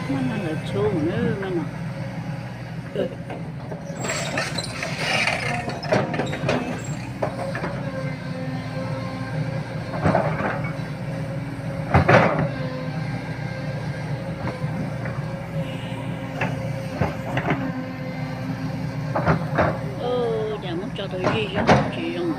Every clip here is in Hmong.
Lawv txhub no. Cas muab tso tau zij zoo tsis zoo.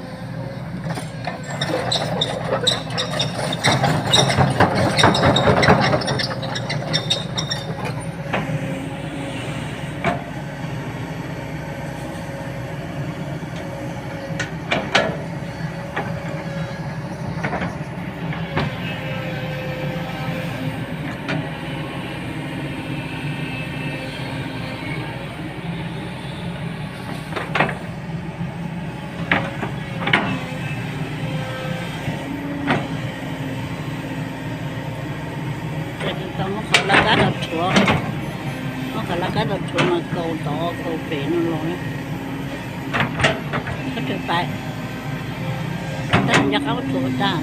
Tau muab qhov laj kab rau rhuav, muab qhov laj kab rau rhuav mas kaus tod kaus pem no los. Tab sis nco qab rhuav tag.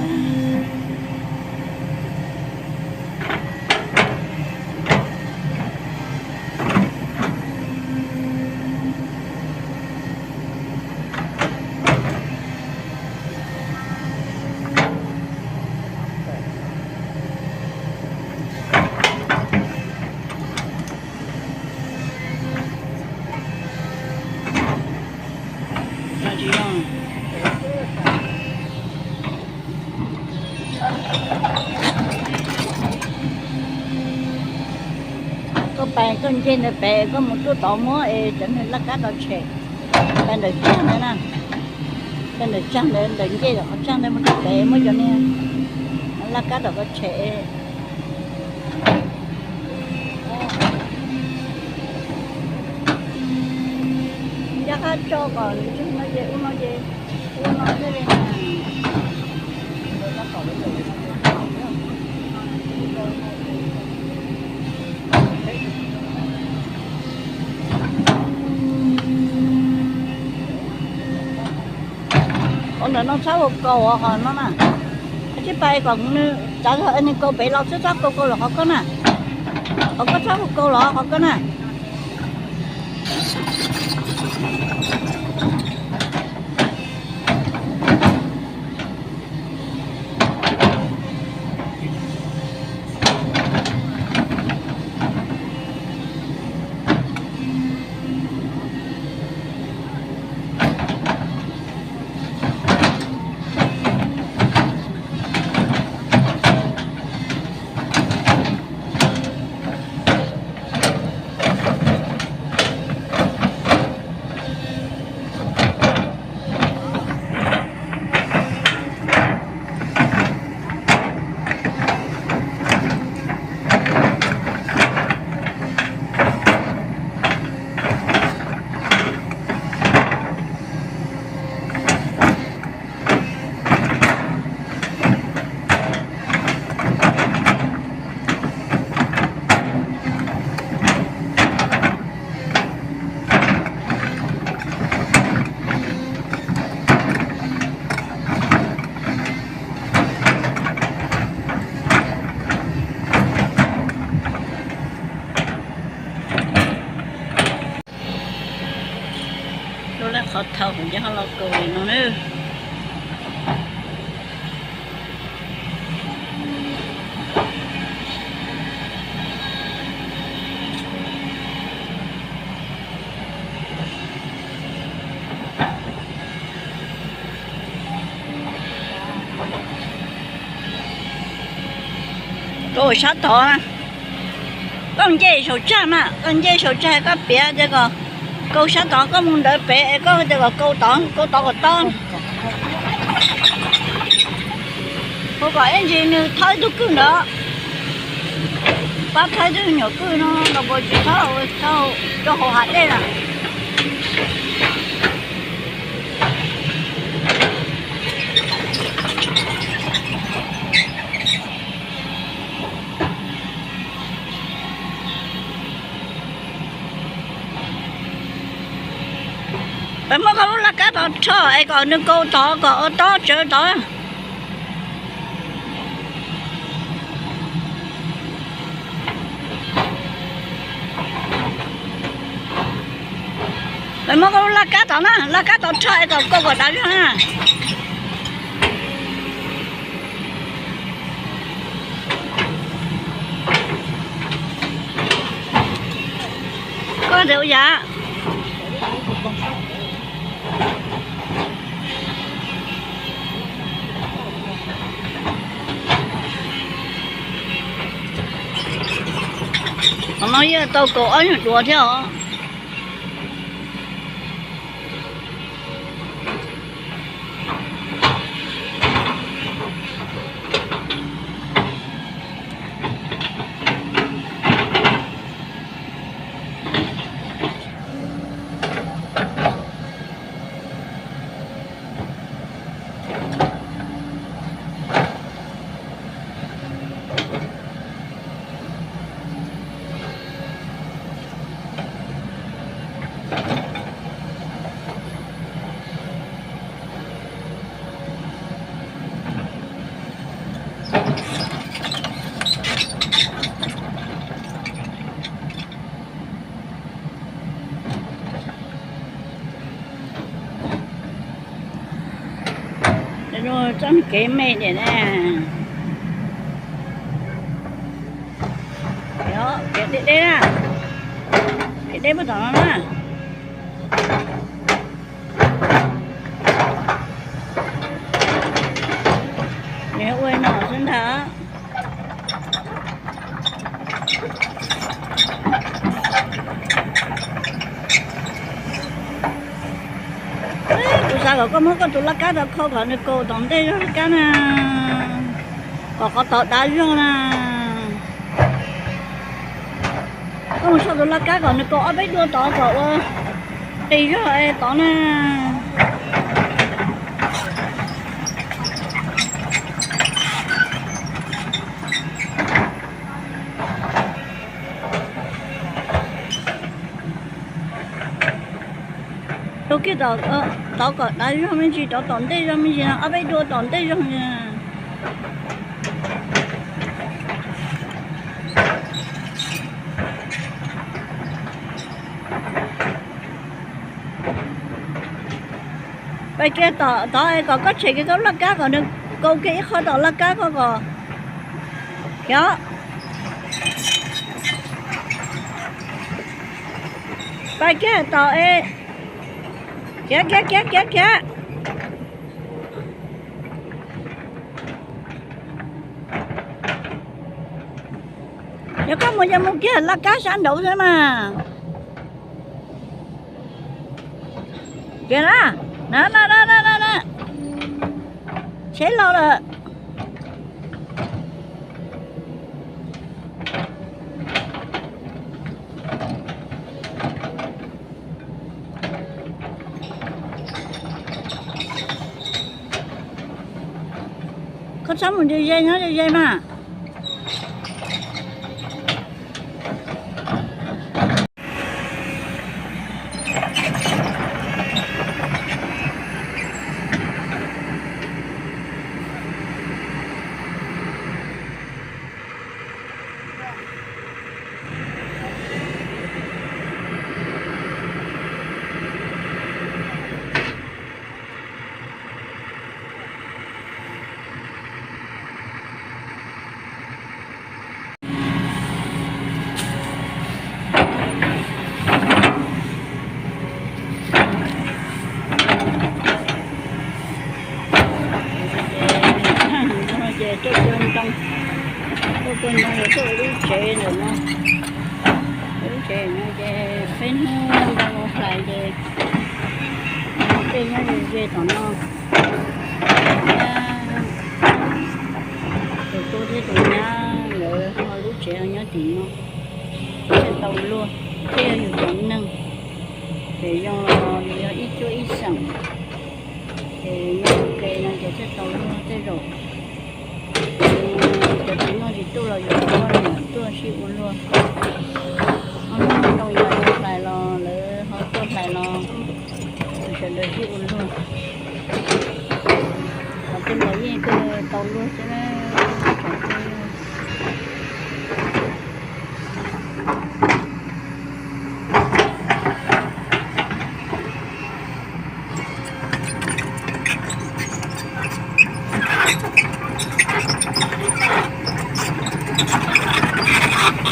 Koj pais koj nce ntawd pem koj mus tuaj tod muab es cov niag laj kab tau tshem. Pais ntawm tsag ntawd na, pais ntawm tsag ntawd, ntawm ncej qhov tsag ntawd mus rau pem muab cov niag laj kab tau koj tshem. Ncaj qab tso kom nws tseg no ces ua no ces ua no thiaj li. Qhov ntawm no txhob ua kaus qhov no na. Tsis pais kom nws txav zog es nws kaus pem los xwb, txhob kaus kaus los qhov koj na. Qhov koj txhob ua kaus los qhov koj na. Lub laj qhov thau kuv nce ho los kaus li no na. Kaus sab tod, koj nce saum tsag mas, koj nce saum tsag koj piav tias kom kaus sab tod, koj mus ntawd pem es koj tias kom kaus tod, kaus tod kom tau. Hu kom ib ntsis nws thawb ib tug kwj ntawd, pab thawb ib tug nyuam kwj no los puas tsis thawb rau hauv hav dej na. Peb muab koj lub laj kab tod rho es kom nws kaus tod kom ua tob tsawv tod. Muab koj lub laj kab tod na, laj kab tod rho es kom kau kom dav zog na. Koj ntawd ua yam Qhov no yeej tau kaum ob nyuag duav thiab os. Txoj kev me diam na. Kev deb deb na. Kev deb puag tom no na. Nws ua no xwb ntag. Kuv xav kom koj muab koj tus laj kab rau khau kom nws kaus tom ntej zog laj kab na, kom qhov tod dav zog na. Koj mus sau tus laj kab kom nws kaus ob peb dua tod kom ua qis zog es tod na. Rau kiag tod kom dav zog me ntsis, rau tom ntej zog me ntsis no, ob peb dua tom ntej zog. Pais kiag tom tod kom koj tshem kiag koj laj kab kom nws kaus kiag ib qho tom laj kab koj kom. Pais kiag tom es. Khiav khiav khiav khiav khiav. Yog koj mus yog mus kiag laj kab sab nraud xwb mas. Kiag na, na na na na na, tsheb los lawm. Koj txhob mus ze ze, nyob ze ze mas. Ces tuaj pua ntoo, tuaj pua ntoo es tuaj ua lub tsev ntawm no. Lub tsev no ces peb hnub ntoo hlais ces tej nyob ze ze tom no. Tus tub thiab tus nyab lawv ho lub tsev ho nyob tim no, thiaj tau luag, thiaj yog yus cov neeg. Ces zoo los yus yog ib cuab ib xeem, ces nyob ua ke no ces thiaj tau luag tej zaum. Cov txiv muaj tsis tuaj los yus cov poj niam tuaj sib ua luag. Ho hnub ntoo yog hlais los lawv ho tuaj hlais los, yus sawv daws sib ua luag. Ho tej laus yeej tuaj tau luag xwb na, tsoom phooj ywg. Ub,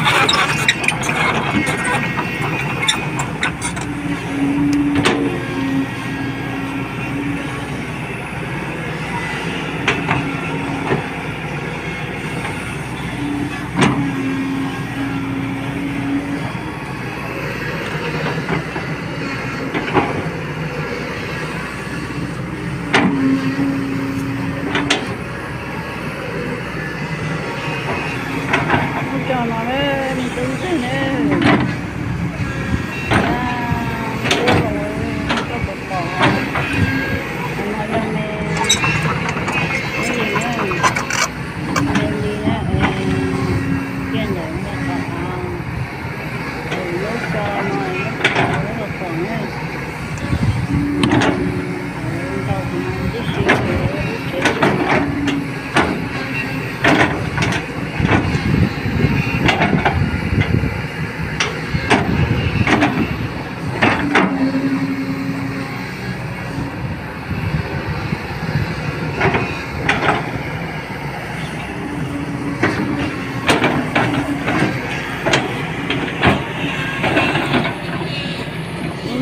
cov no ne, me tub ntxawg ne, ua zoo koj puas pom? No yog me, me li na, me li na, es tiaj ntawm no tod, es lub so no, lub so lub hauv paus na. Ntau tus no tib si lub tsev.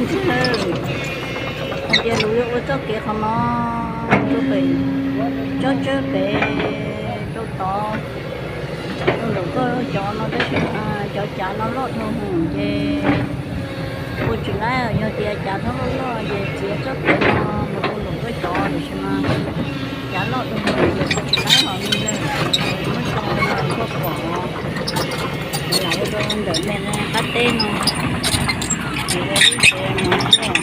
Ntxawg, hais tias luag yuav ua txoj kev qhov no, txoj pem, tsob tsawb pem rau tod, rau nraum koj cov no tab sis cov cav no loj dhau hwv ces ua tsis laib. Yog tias cav txhob loj loj ces txiav txoj kev no mus rau nraum koj cov, tiam sis mas cav loj dhau hwv ces ua tsis laib. Ho me ntxawg, muab tso no koj pom, lam ua rau ntawm me qab teb no, ces ua lub tsev no thiab.